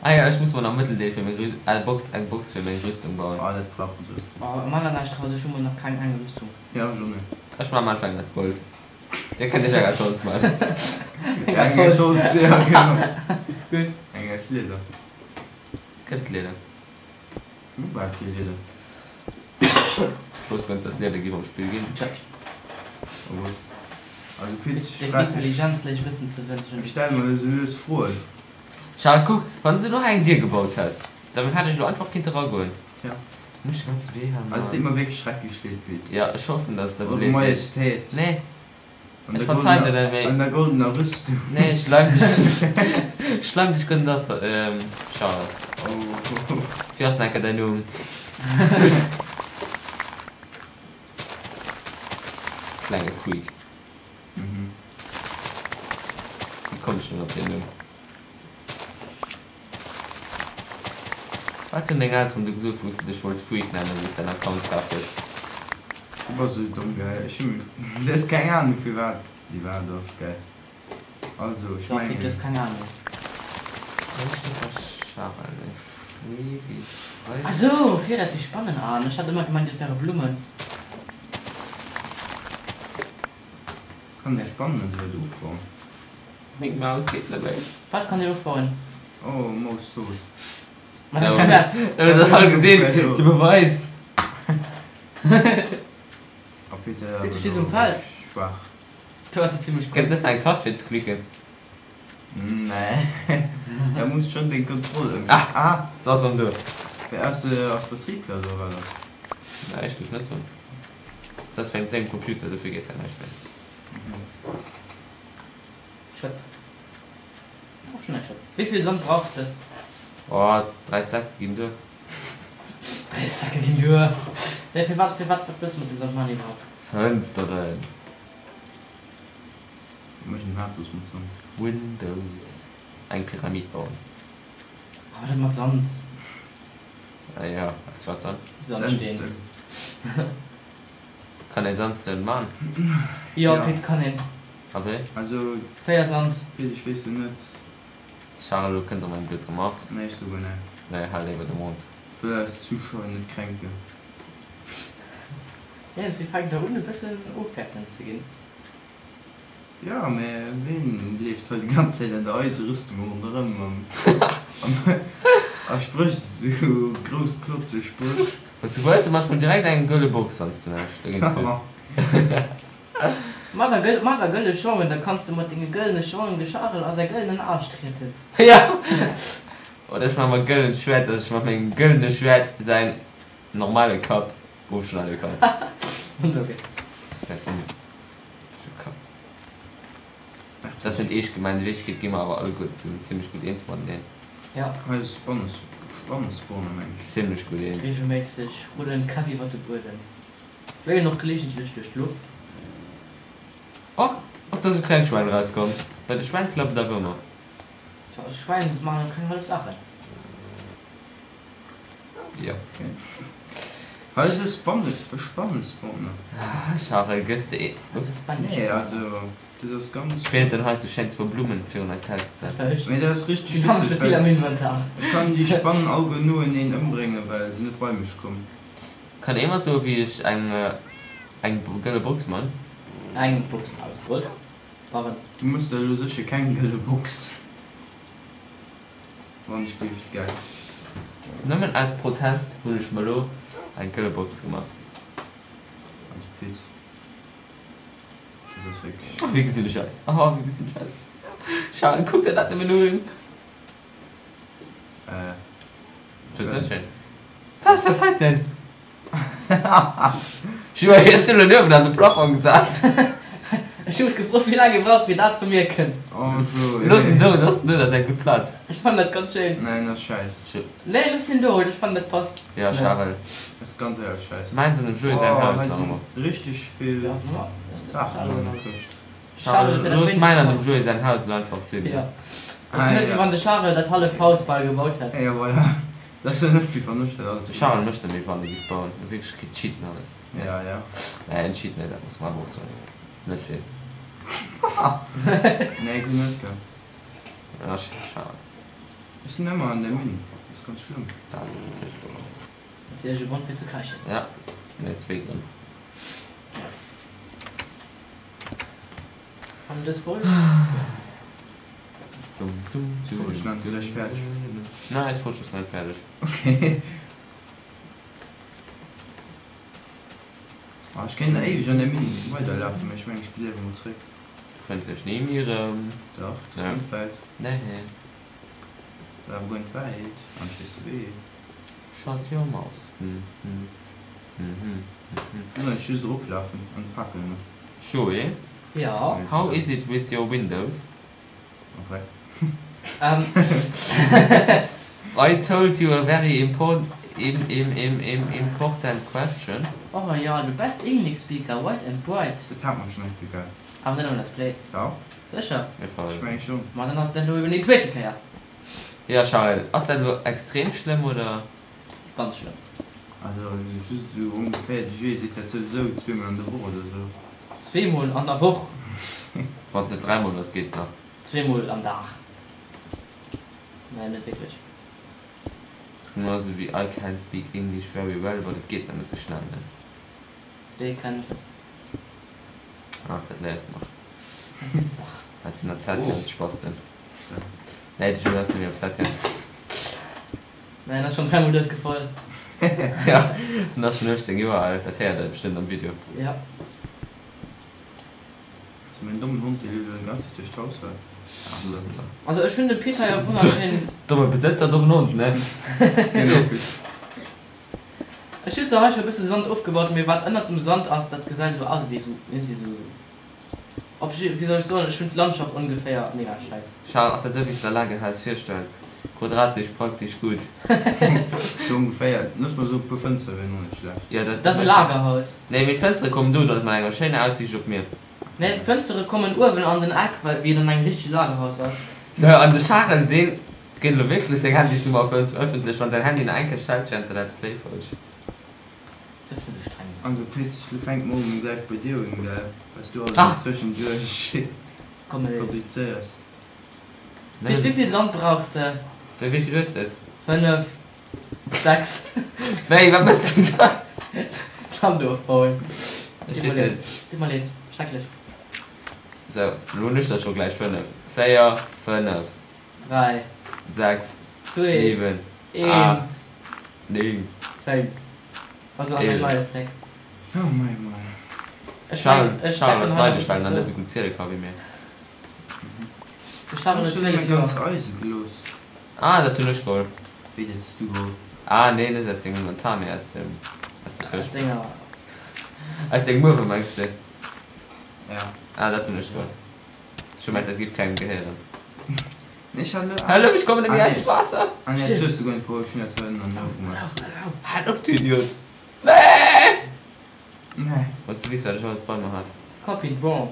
Ah jo, ech muss mer nach Mëtteldeel fir meng Rü äh Box, eng Box fir meng Rüstung bauen. Ah, dat brauch en sou. Oh, mat an eischt Haus, ech hu mol nach keng eng Rüstung. Ja, ech och net. Ech maan am Anfang eng aus Gold. Dir kënnt iech eng aus Holz maan. Eng aus Eng aus Holz. Holz, ja genau. Gutt. Eng aus Lieder. Gëtt et Lieder? Hu bal kee Lieder. Ech wousst guer net dass Lieder giff am Spill ginn. Obwuel, also Pit, ech Deng frag dech. Intelligenz léich e bëssen ze wënschen. Ech stelle mer esou lues Froen. Charles, kuck, wann s du elo hei eng Dier gebaut häss, dann hätt ech elo einfach kinnte ragoen. Tja. Muss ech de ganze Wee hei Also, et deet man. mer wierklech schrecklech leed, Pit. Jo, ech hoffen, dass et der Eure leed deet. Majestät. Nee, An ech der verzeien dir goldener, net méi. an der goldener Rüstung. Nee, ech leim dech, ech leim dech guer net ass, Charles. Oh. Wéi ass nach enker däin Numm? Klenge Freak. Mhm. Wéi komm ech nëmmen op deen Numm? Wat hunn deng Elteren du gesot wou s de dech wollts Freak nennen wou s däin Account kaf hues? Du bass esou domm gell? Ech hunn, du hues keng Ahnung firwat déi wat ass gell? Also ech Doch, Pit, du mengen. hues keng Ahnung. Christopher Charel, e Fruit wéi Ah Frei. sou, ok, dat si Spannen. An ech hat ëmmer gemengt et wäre Blummen. Kann ee Spannen an esou wat ofbauen? Meng Maus geet net méi. Wat kann een ofbauen? Oh, Maus tot. Mat engem Schwert. Huet dat all gesinn, de Beweis. A Peter Pit, du stees um Feld. Schwaach. Do ass et zimmlech Gëtt cool. net nach eng Tast fir ze klicken? Nee, da muss schon deng Kontroll ëm. Ah! Ah! Se ass erëm do. Wéi ass se? Ass Batterie platt oder wat ass? Nee, ech géif net soen. Dat ass wéinst sengem Computer, dofir geet hei näischt méi. Schëpp. Och schon eng Schëpp. Wéivill Sand brauchs de? Oh, 3 Säck ginn duer. 3 Säcke ginn duer? Nee, fir wat, fir wat, wat wëlls de mat dem Sand man iwwerhaupt? Fënsteren. Wat mécht een hat soss mat Sand? Windows. Eng Pyramid bauen. Awer net mat Sand. Ah jo, aus wat dann? Sandsteen. Sandstone. Kann ee Sandstone man? Jo, Pit, kann een. A wéi? Also, 4 Sand. Pit, ech weess et net. Charel, elo kënnt erëm eng blöd Remark. Nee, ech soe guer näischt. Nee, hal léiwer de Mond. Ech wëll eis Zuschauer net kränken. Iergendwéi fänkt der un e bëssen ofwäertend ze ginn. Jo, mä ween leeft hei déi ganz Zäit an der Eiserüstung ronderëm a sprécht esou grouss klotzeg Spréch? An zu hues de manchmol direkt eng gëlle Box wanns du näischt dogéint hues. Mat der mat der gëlle Schongen, da kanns de mat denge gëllene Schongen de Charel a säi gëllenen Aarsch trieden. Jo! Oder ech maache mer e gëllent Schwäert, dass ech mat mengem gëllene Schwäert säin normale Kapp ofschneide kann. Onlogesch. Säin Dat ass net eescht gemengt, a Wierklechkeet gi mer awer alleguerten zimmlech gutt eens mateneen. Ja. Hei ass Spannespawner meng ech. Zimmlech gutt eens. Regelméisseg rullen d'Käpp iwwer de Buedem, fléien och geleegentlech duerch d'Loft. Oh, och do ass e klengt Schwäin erauskomm. Bei de Schwäin klappt et awer ëmmer. Tjo, Schwäin maachen keng hallef Saachen. Jo. Hei ass e Spannespawner. Charel, gëss de ee. Nee, also dat ass ganz. Wien huet denn hei sou schéin zwou Blummen virun eist Haus gesat? Mee dat ass richteg witzeg, well ech kann déi Spannen alleguer noeneen ëmbréngen, well se net bei mech kommen. Kann ee mer soen wéi ech eng eng gëlle Box man? Eng Box aus Gold, Barren. Du mëss der elo sécher keng gëlle Box. Wann ech géif gell. Nëmmen aus Protest hunn ech mer lo eng gëlle Box gemaach. Also Pit, dat ass wierklech. Oh wéi gesinn ech aus, oh wéi gesinn ech aus. Charel, kuck der dat nëmmen un. Äh. Dat ass net schéin. Wat ass dat heiten? Joé, hues du elo Nuewen an de Plafong gesat? Ech hu mech gefrot, wéi laang ee brauch, fir dat ze mierken. Oh Joé. Looss en do, looss en do, dat ass eng gutt Plaz. Ech fannen dat ganz schéin. Neen, dat ass schäiss. Nee, looss en do, ech fannen dat passt. Jo, Charel. Dat ass ganz éierlech schäiss. Mäins an dem Joé säin Oh, Haus hei nach sinn ëmmer. richteg vill Saachen an der Këscht. Charel, looss mäin an dem Joé säin Haus elo einfach sinn. Jo. Ass net, wéi wann de Charel dat halleft Haus bal gebaut hätt. Jo, voilà. Dat ass jo net wéi wann ech dat alles De Charel mécht net méi wann e giff bauen, a Wierklechkeet cheaten alles. Ja, ja. Nee, en cheat net, dat muss mer awer och soen. Net vill. Nee, guer net, gell. Ach, Charel. Ech sinn ëmmer an der Minn, dat ass ganz schlëmm. Dat ass natierlech wouer. Ass natierlech e Grond fir ze kräischen. Ja, nee, zwéi Grënn. Ja. An dës Folg? D'Folg ass natierlech fäerdeg. Nein, eis Folg ass net fäerdeg. Okay. Ah, ech kéint nach éiweg an der Minn weiderlafen, mee ech mengen, ech gi léiwer mol zréck. Du fënns dech ni méi erëm. Dach, dat ass guer net wäit. Nee. Dat ass awer guer net wäit. An ech weess de Wee. Shut your mouth. Do soll ech just eroplafen an d'Fakelen nach. Joé, Ja. how is it with your windows? En vrai. I told you a very import im im im im important question. Oh jo, the best English speaker, white and bright. Dat hat mer schonn eng Kéier gell? Awer net am Let's Play. Dach. Sécher? Ech meng schonn. Ma dann ass et dat elo eben déi zweete Kéier. Jo Charel, ass dat elo extrem schlëmm oder? Ganz schlëmm. Also just esou ongeféier, de Jee seet dat souwisou zweemol an der Woch oder esou. Zweemol an der Woch? Wann et net dräimol ass, geet nach. Zweemol am Dag? Nee, net wierklech. Ass genau esou wéi I can't speak English very well, but et geet net sou schnell, ne? Déi kennen ech net. Ah, dat léiers de nach. Dat sinn nach Zätzchen-Spasten. Nee, de Jules ass net méi op Septième. Mä en ass schonn dräimol duerchgefall. Ja, en ass schonn 18 Joer al, dat héiert der bestëmmt am Video. Ja. So mäin dommen Hond, dee leeft elo déi ganz Zäit duerch d'Haus hei. Also ech hunn de Pit hei jo wonnerschéin. Domme Besëtzer, dommen Hond, ne? Genau, Pit. Ech hu zwar hei scho e bësse Sand ofgebaut, mee wat ënnert dem Sand ass, dat gesäit elo aus ewéi sou, iergendwéi sou. Op je, wéi soll ech soen, ech hunn d'Landschaft ongeféier, mega scheiss. Charles, ass dat esou wéi s de der Lagerhaus virstells? Quadratesch, praktesch, gutt. Sou ongeféier. Looss mer sou e puer Fënstere wieren och net schlecht. Jo, dat Dat ass e Lagerhaus. Nee, mee d'Fënstere kommen do dann mat enger schéiner Aussiicht op d'Mier. Nee, d'Fënstere kommen uewen an den Eck, well wéi et an engem richtege Lagerhaus ass. Sou, an de Charel, deen kritt elo wierklech seng Handysnummer ëffentlech, wann säin Handy nach eng Kéier schellt während der Let's Play Folg. Also Pit, lo fänkt mol un gläich bei dir un, gell, was du alles zwëschenduerch publizéiers. Pit, wéivill Sand brauchs de? Wéi vill hues de? 5, 6. Wéi, wat mëss du da? Sand ofbauen. Ech weess net. Deet mer leed, schrecklech. Sou, lo hunn ech der scho gläich 5, 4, 5. 3, 6, 2, 7, 1, 8, 9, 10. Also an eng 11. neie Stack. Oh mei oh mei. Ech Charles, mengen, ech Charles stacken ass hei nach e neideg, well bëssen en net zou. esou gutt ziele ka wéi mir. Ech hat Ech elo hunn 12 meng Joer. ganz Eise gelooss. Ah, dat hunn ech geholl. Wéi, dat hues du geholl? Ah, nee, net aus dengem Inventar, mee aus dem, aus der Aus Këscht. denger. Aus dengem Uewe mengs de? Ja. Ah, dat hunn ech geholl. Ech hu mengt dat giff kengem gehéieren. Nee, ech hat elo. Hëllef, ech kommen net Ah méi aus nee. dem Waasser! Ah nee, dat hues du guer net geholl, ech hunn dat hënn an ofgemaach. Hal op, du Idiot! Nee! Nee. Wanns du weess wat ech alles bei mer hat. Copy wrong.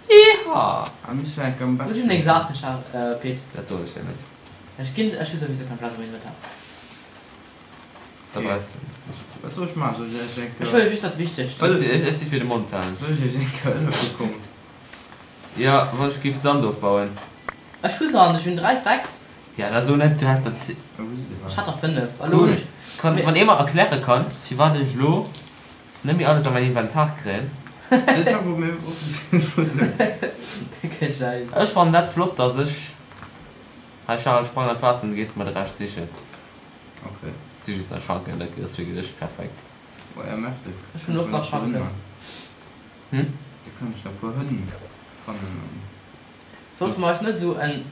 Yeehaw! Ah, mir sinn enk am Wou Bett sinn deng schlofen. Saachen, Char, Pit? Dat soen ech dir net. Ech ginn, ech hu souwisou keng Plaz am Inventar. Da Okay. brauchs du. Wat soll ech maachen? Soll ech iech enk. Ech huele just dat Wichtegst. Ech si, ech si fir de Mond halen. Soll ech iech enk hëllefe kommen? Jo, wann ech giff Sand ofbauen. Ech hu Sand, ech hunn 3 Stacks. Ja, da so net, du häss der ze. A wou sidd dir Ech dann? hat der 5. A lo hunn Cool. ech. Kann, Mee. wann ee mer erkläre kann, firwat ech lo net méi alles a mäin Inventar kréien. Dat war wou mir ofgesiess. Décke Schäiss. Ech fannen dat flott, dass ech. Hei Charel, sprang an d'Waasser an du gees mer de Rescht sichen. Okay. Si just nach Schanken, dat ass wierklech perfekt. Oh ja, merci. Ech hunn och nach Schanken. Hm? Da kann ech nach e puer Hënn fannen an. Sollte mer eis net esou en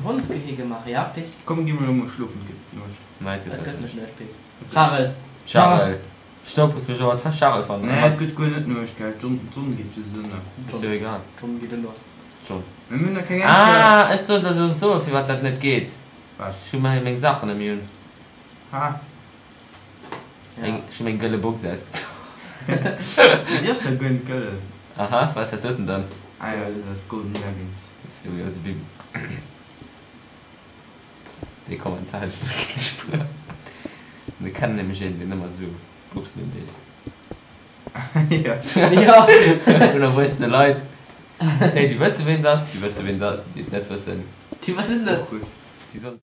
Hondsgehege maachen, ja Pit? Komm gi mer elo mol schlofen, et gëtt Nuecht. Nei, et Et gëtt gëtt net net Nuecht, Pit. Charel! Charel! Stopp, looss mech awer d'Fest Charel fannen. Nee, et gëtt guer net Nuecht, gell? D'Sonn geet just ënner. Ass jo egal. D'Sonn geet ënner. D'Sonn. Mä mir hunn nach keng eng Kéier. Ah, ech sollt der soen, firwat dat net geet. Wat? Ech hu meng Saachen net méi un. Ha? Ja. Ech hu meng gëlle Box ausgedoen. Mee déi ass der guer net gëllen. Aha, wat ass dat doten dann? Ah jo, dat ass Golden Leggings. Sou, jo, sou wéi dee Kommentar huet mech wierklech gespuert. Mir kennen nämlech een, deen ëmmer sou Boxen undeet. Jo. Jo. Vun erwuessene Leit. Déi, déi wësse ween et ass, déi wësse ween et ass, déi, déi et net wëssen. Déi wëssen Och et. gutt. Déi sonst.